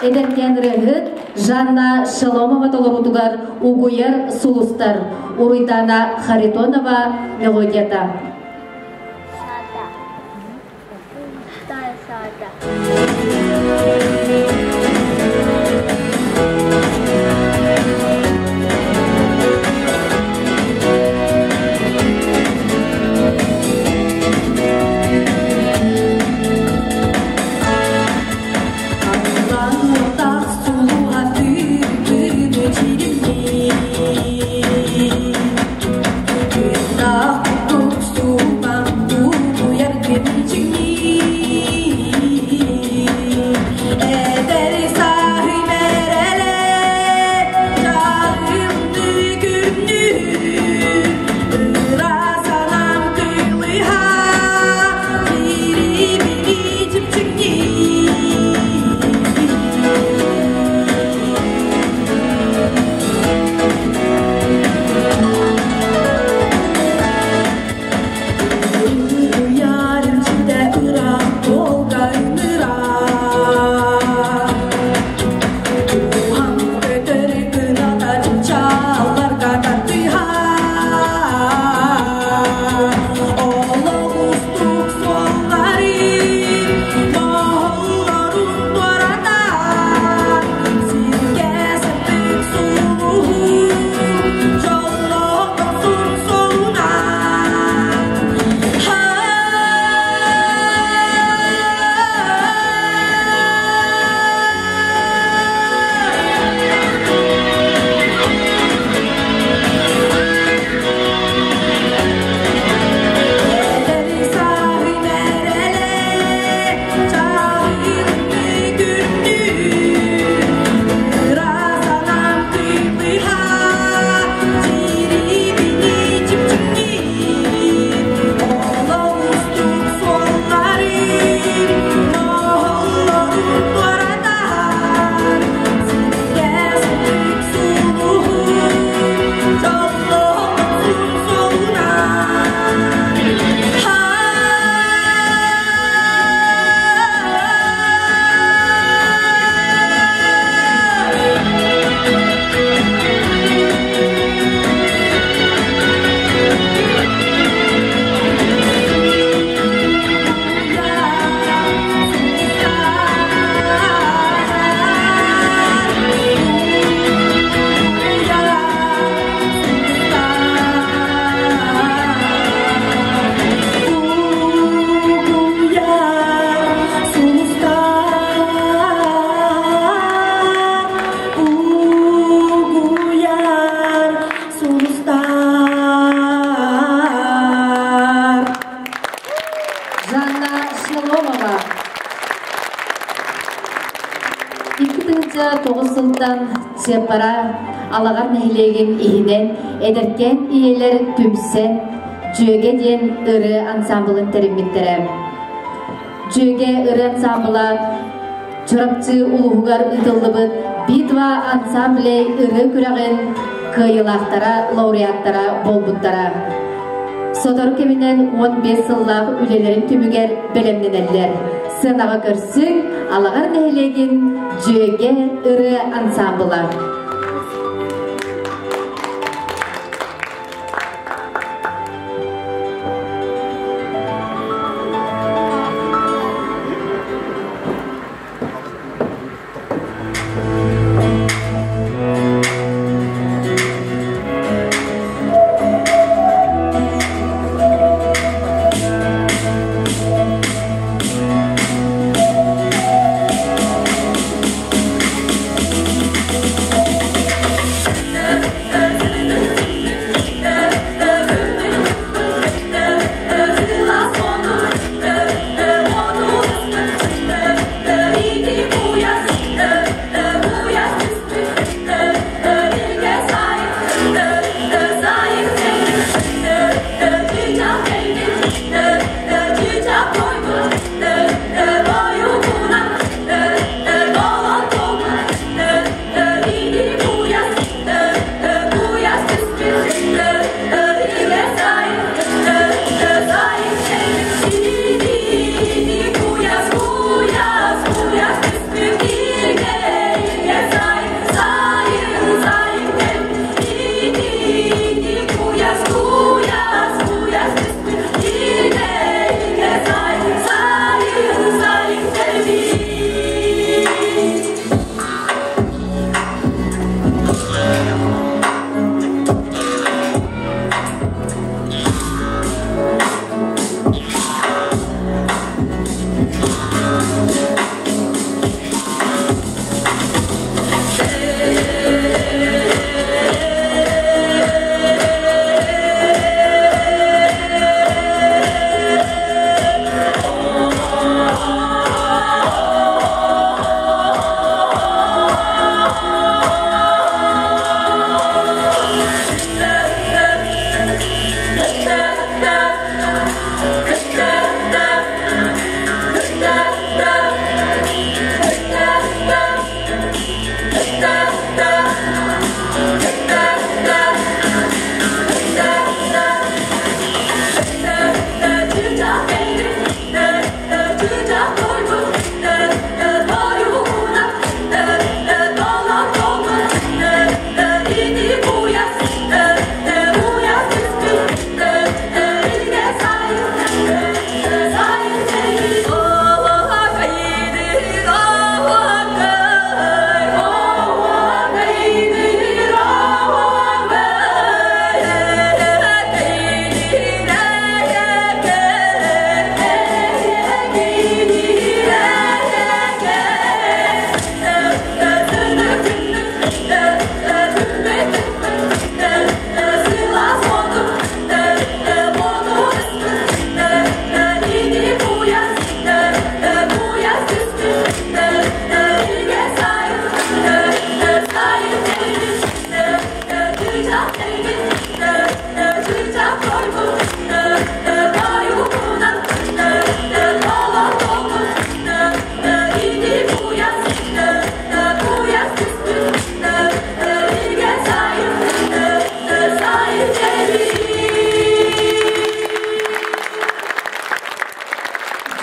Эдэркээн ырыаһыт Жанна Шаломова толоруутугар Угуйар сулустар Уруйдаана Харитонова мелодията. Жанна Шеломова 2009 сылтан Чыаппара Алаҕар нэһилиэгин иһинэн эдэркээн ийэлэр түмсэн Дьүөгэ диэн ырыа ансаамбылын тэриммиттэрэ. Дьүөгэ ырыа ансаамбыла Чурапчы улууһугар ыытыллыбыт Битва ансамблей ырыа күрэҕин кыайыылаахтара, лауреаттара буолбуттара. Сотору кэминэн 15 сыллаах үлэлэрин түмүгэр бэлэмнэнэллэр. Сыанаҕа көрсүҥ Алаҕар нэһилиэгин Дьүөгэ ырыа ансаамбыла.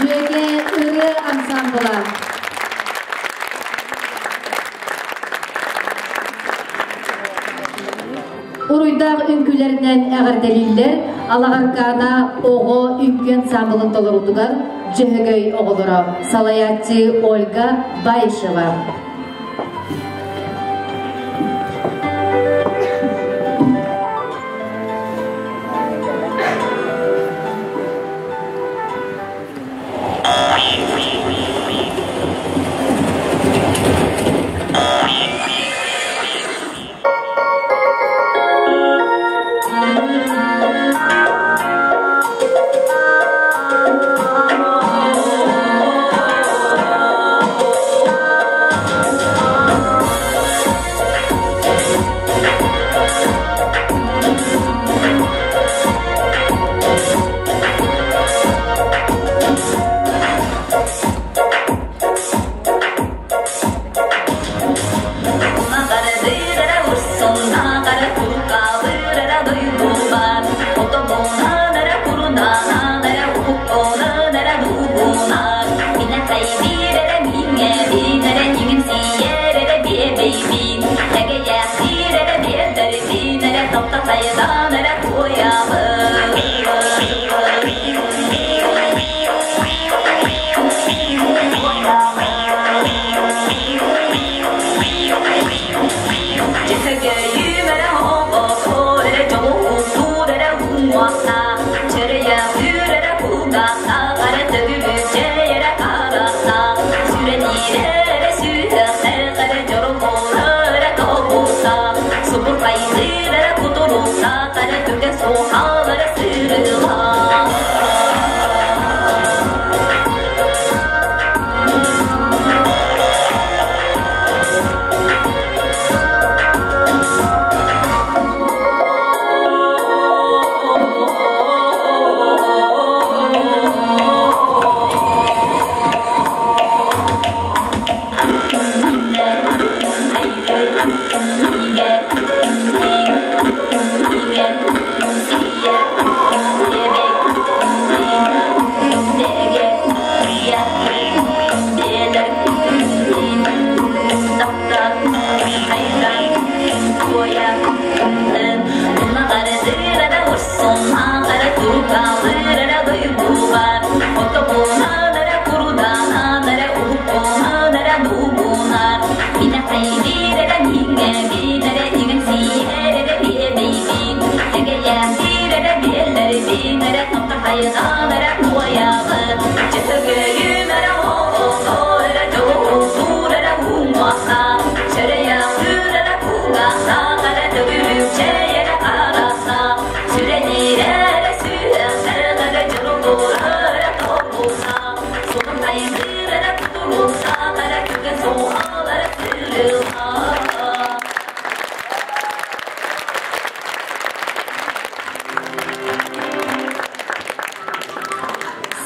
Дьүөгэ ырыа ансамбла. Уруйдаах үҥкүүлэринэн эҕэрдэлииллэр Алаҕаркаана оҕо үҥкүү ансамблын толоруутугар Дьөһөгөй оҕолоро, салайааччы Ольга Баишева.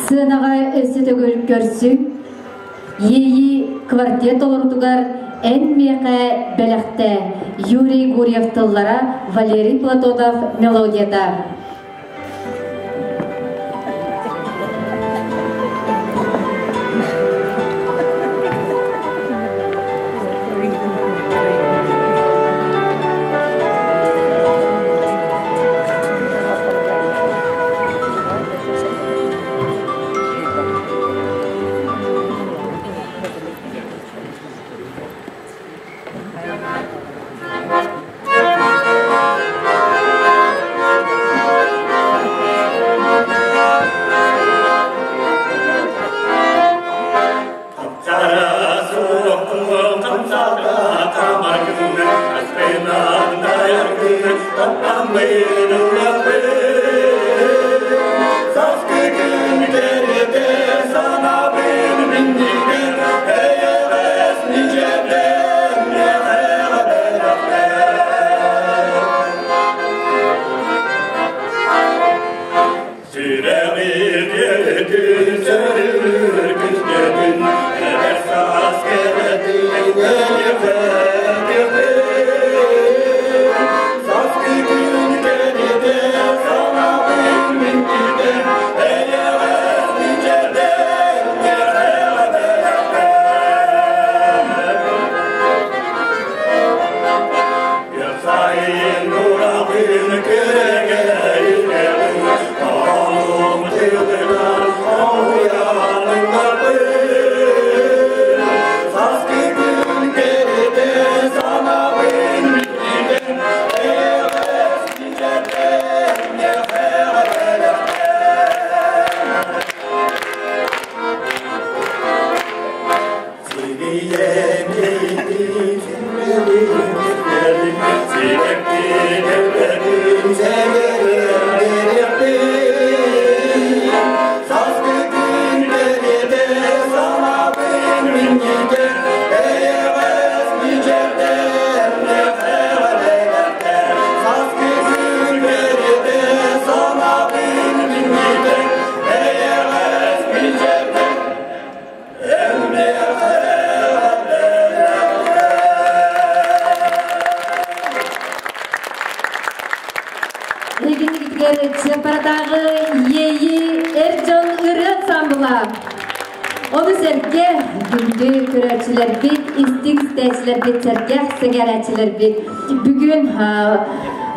Сыанаҕа өссө төгүл көрсүҥ. Иэйии квартет толорутугар «Эн миэхэ бэлэхтэ» Юрий Гурьев тыллара, Валерий Платонов мелодията. Эһигинигитигэр Чыаппаратааҕы Иэйии эр дьон ырыа ансаамбыла. Ону сэргэ күндү көрөөччүлэрбит, истиҥ истээччилэрбит, сэргэх сэҥээрээччилэрбит бүгүн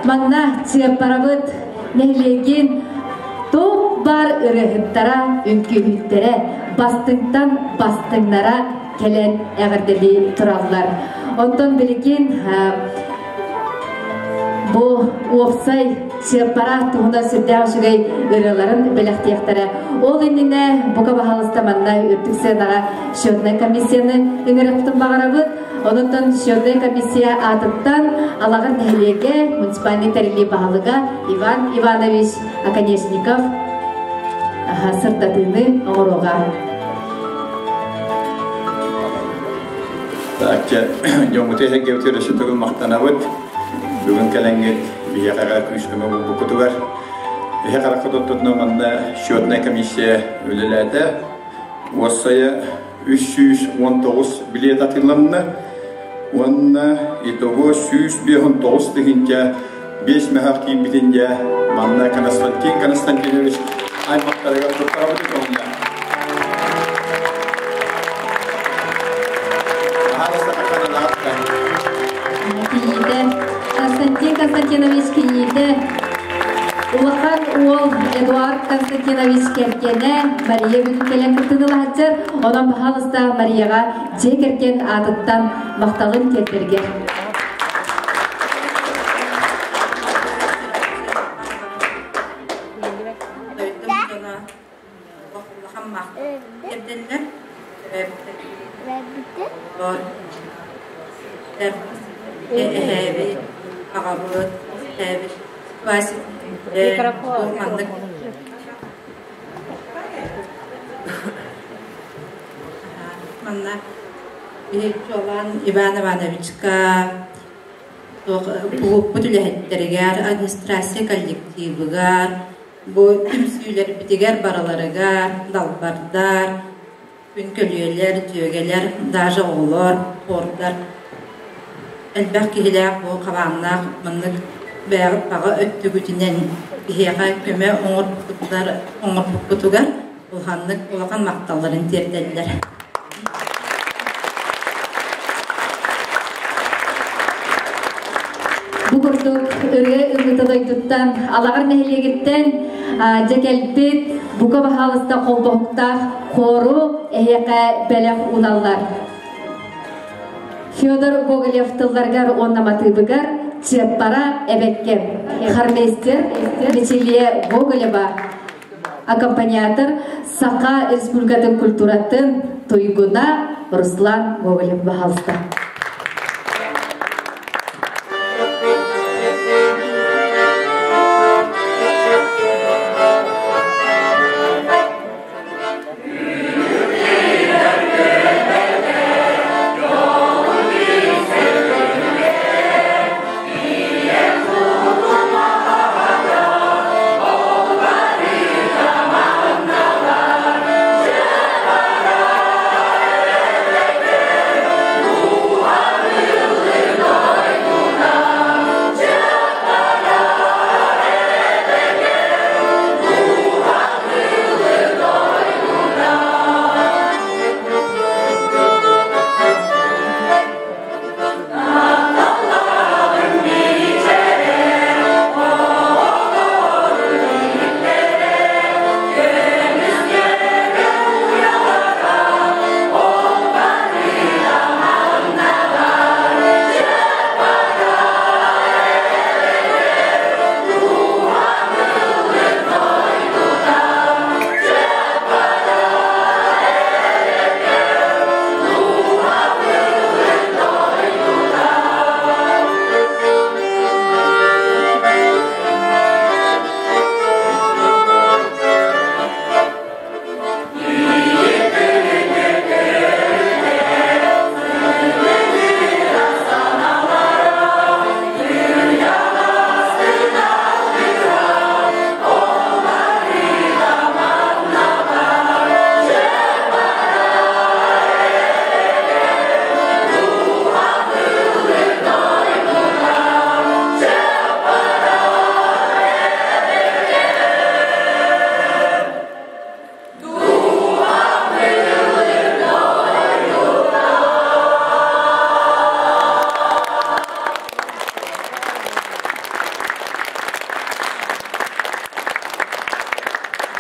манна Чыаппарабыт нэһилиэгин топ бар ырыаһыттара, үҥкүүһүттэрэ, бастыҥтан бастыҥнара кэлэн эҕэрдэлии тураллар. Онтон билигин бу уопсай сыаппара туһунан сүрдээх үчүгэй ырыаларын бэлэхтиэхтэрэ. Ол иннинэ бука баһаалыста манна үрдүк сыанаҕа счетнай комиссияны ыҥырыахпытын баҕарабыт. Онон счетнай комиссия аатыттан Алаҕар нэһилиэгэ муниципальнай тэриллии баһылыга Иван Иванович Оконешников сырдатыыны оҥоруоҕа. Так, дьоммуту эһэргэбитигэр өссө төгүл махтанабыт. Бүгүн кэлэҥҥит биһиэхэҕэ күүс-көмө булбуккутугар. Эһэ харахха тоттотуна манна счетная комиссия үлэлээтэ. Уоссайа 319 билет атыыланна. Уонна итого 159 тыһыынча 5 мөһөх киирбитин дьэ манна Константин Константинович аймактарыгар туттарабыт онно. Кийиитэ Константин Константинович кийиитэ улахан уол Эдуард Константинович кэргэнэ Мария бүгүн кэлэн кыттыгылаһаччар. Онон баһаалыста Марияҕа дьиэ кэргэн аатыттан махталын тиэрдэргэ. Эһээбит, аҕабыт, эһээбит Вася маннык манна чуолаан Иван Ивановичка кулууппут үлэһиттэригэр, администрация коллективыгар, бу түмсүүлэрбитигэр барыларыгар далбардар, күн көлүөлэр, дьүөгэлэр, даже оҕолор, хордар элбэх киһилээх бу хабааннаах маннык бэйэҕит баҕа өттүгүтүнэн биһиэхэ көмө оҥорбуккутугар улаханнык улахан махталларын тиэрдэллэр. Бу курдук ырыа ылыыта дойдуттан Алаҕар нэһилиэгиттэн дьэ кэлбит бука баһаалыста холбоһуктаах хору эһиэхэ бэлэх уналлар. Федор Гоголев тылларыгар уонна матыыбыгар Чыаппара эбэккэ хормейстер Василия Гоголева аккомпаниатор Саха Республикатын культуратын туйгуна Руслан Гоголев баһаалыста.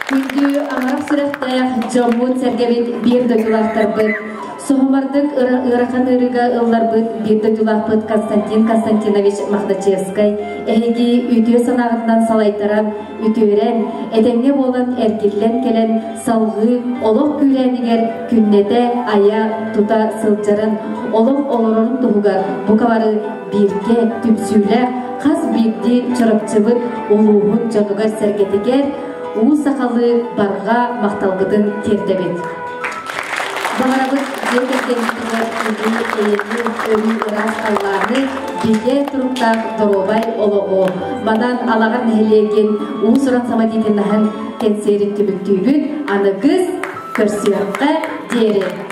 Күндү амарах сүрэхтээх дьоммут-сэргэбит биир дойдулаахтарбыт, соһумардык ыарахан ыарыыга ылларбыт биир дойдулаахпыт Константин Константинович Мохначевскай эһиги үтүө санааҕытынан салайтаран, үтүөрэн, этэҥҥэ буолан эргиллэн кэлэн салҕыы олох күүрээнигэр күннэтэ айа тута сылдьарын, олох олорорун туһугар бука бары бииргэ түмсүүлээх хас биирдии Чурапчыбыт улууһун дьонугар-сэргэтигэр уу сахалыы барҕа махталбытын тиэрдэбит. Баҕарабыт дьиэ кэргэммитигэр үгү, эйэни, өрүү ыраас халлааны, бигэ туруктаах доруобай олоҕу. Манан Алаҕар нэһилиэгин уус-уран самодеятельноһын кэнсиэрин түмүктүүбүт. Аныгыс көрсүөххэ диэри.